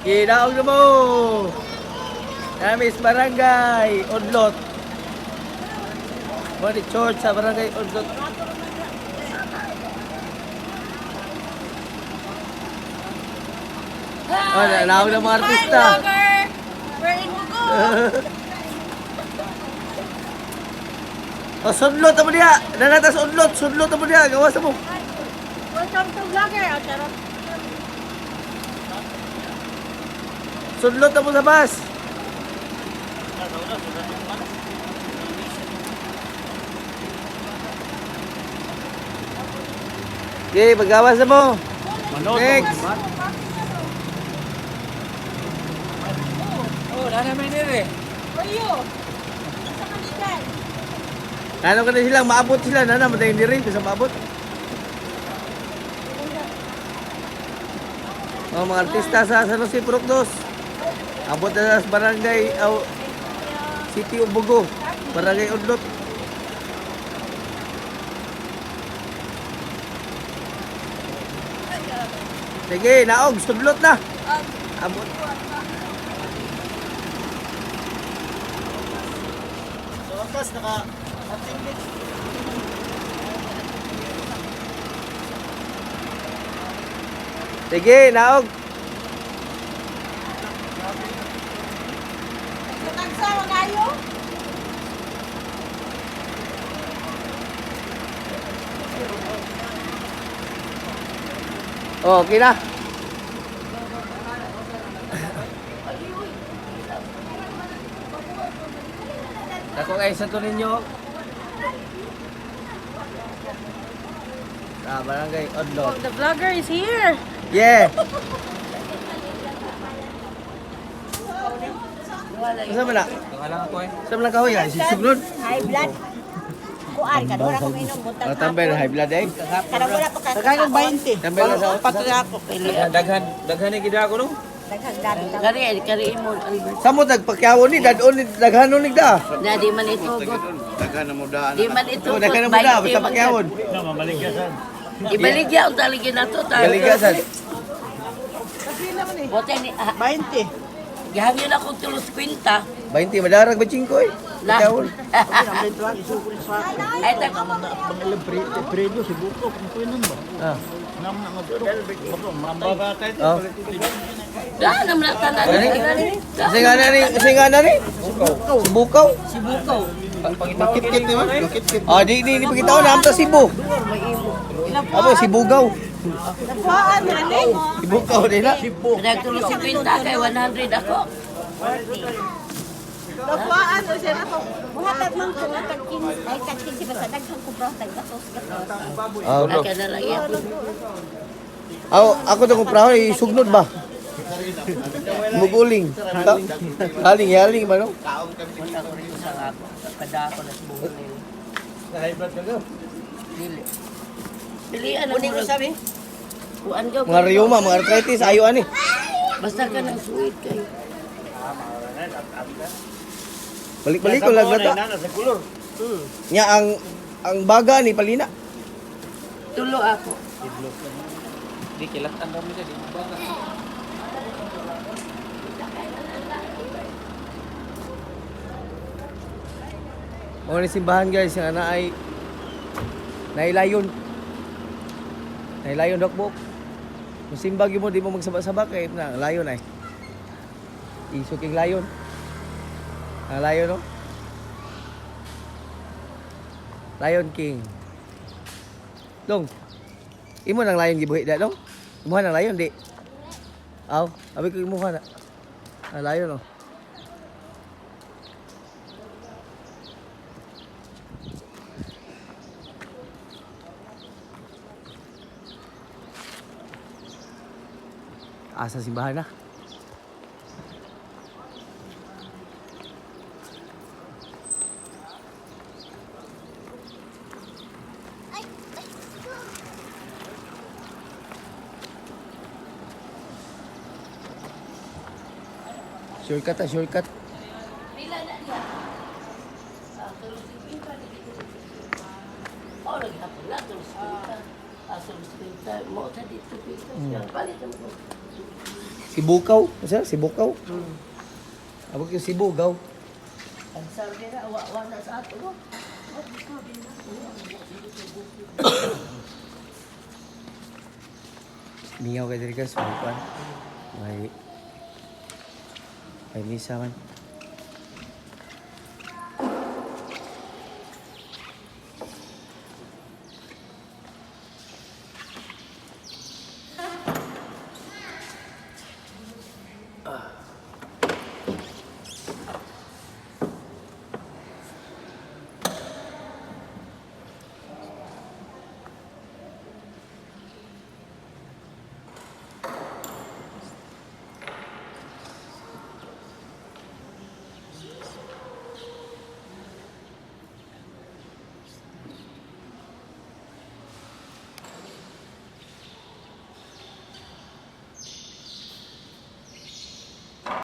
Kinaog na mo! Namis Barangay Odlot. Body Church sa Barangay Odlot. Oh, naog na mga artista. Hi, vlogger! We're in Bugo! Oh, sudlot mo diha. Nanata sa udlot, sudlot mo diha. Gawas mo. Welcome to vlogger! Oh, charot. Sudlot mo sa bus. Okay, paggawas na mo. Next. Oh, nana may nire. Where you? Sa Kalikan. Ano ka na sila, maabot sila. Nana, madayin diri, bisa maabot. Oh, mga artista sa San Jose Purok Dos. Abot na sa barangay, aw, City of Bugo, Barangay Udlot. Sige, naog, sudlot na. Abot. Sa wakas, naka ating Sige, naog. Sa kayo? Oh, okay na. Dako kay sa to ninyo. Sa Barangay Odlo. Oh, the vlogger is here! Yeah. Saan man na? Wala ko eh. Saan man lang kahoy? Ay, susunod. High blood. Kuan ka, wala ko minom buntag Ah, tambay na high blood eh. Kanang wala pa ka. Kaya kong 20. Tambay na sa Pati ako. Daghan, daghan ni gid ako no. Daghang gabi ka. Kari, kari mo, Albert. Sa mo tagpakyawo ni dadon ni daghanon ni da. Na, di man itugot. Di man Oh, itugot. daghanon mo da basta pakyawon. Ibaligya ang taligin na to. Galigasan. Bote ni, ah, 20. gihangyo na akong tulos kwinta. 20 madarag ba 5 eh. La. Pakyawon. Ay, tak, Ah. Oh. da, naman na tanan. Kasi nga na ni, kasi nga na ni. Bukaw. Sibukaw. Makit-kit di ba? Ah, di di di pagkitaon na amta Cebu. Abo Sibugaw. Nakuhaan na ni? Sibugaw di na. Nagtulos kwinta kay 100 ako. Nakuhaan o siya na to. Muhatag man ko nga tag 15, ay tag 15 basta daghang ko bro tag gatos gatos. Ah, bro. Aka na lang yan. Aw, ako to kumprahon isugnod ba? Muguling. Haling, haling ba no? Kada ako na sibukaw niyo. Dili. Pilian ang murag. Kuan ka. Mga rheuma, mga arthritis, ayo ani. Basta ka ng sweet kayo. Balik-balik ko lang nata. Nana sa kulor. Nya ang baga ni Palina. Tulo ako. Di kilatan ra mo siya, di mo ba? Mao ni simbahan guys, nga naay nailayon. Nailayon dokbok. Kung simba gyud mo di mo magsaba-saba kay na layon ay. Iso king layon. Ang layon no? Lion King. Dong. Imo nang layon gibuhi da dong. Imuha nang layon di. Aw, abi ko imuha na. Ang layon no. Asa simbahan na. Shortcut ah, shortcut. Pila na niya. Ah, tulos kwinta. Oh, lagi hapon na, tulos kwinta. Ah, tulos kwinta. Mo sa dito kwinta. Palit mo. Sibukaw. Ano Sibukaw? Abot yung Sibugaw. Ang sabi na, wa na sa ato. Mingaw kay diri guys, may kuan. May misa man.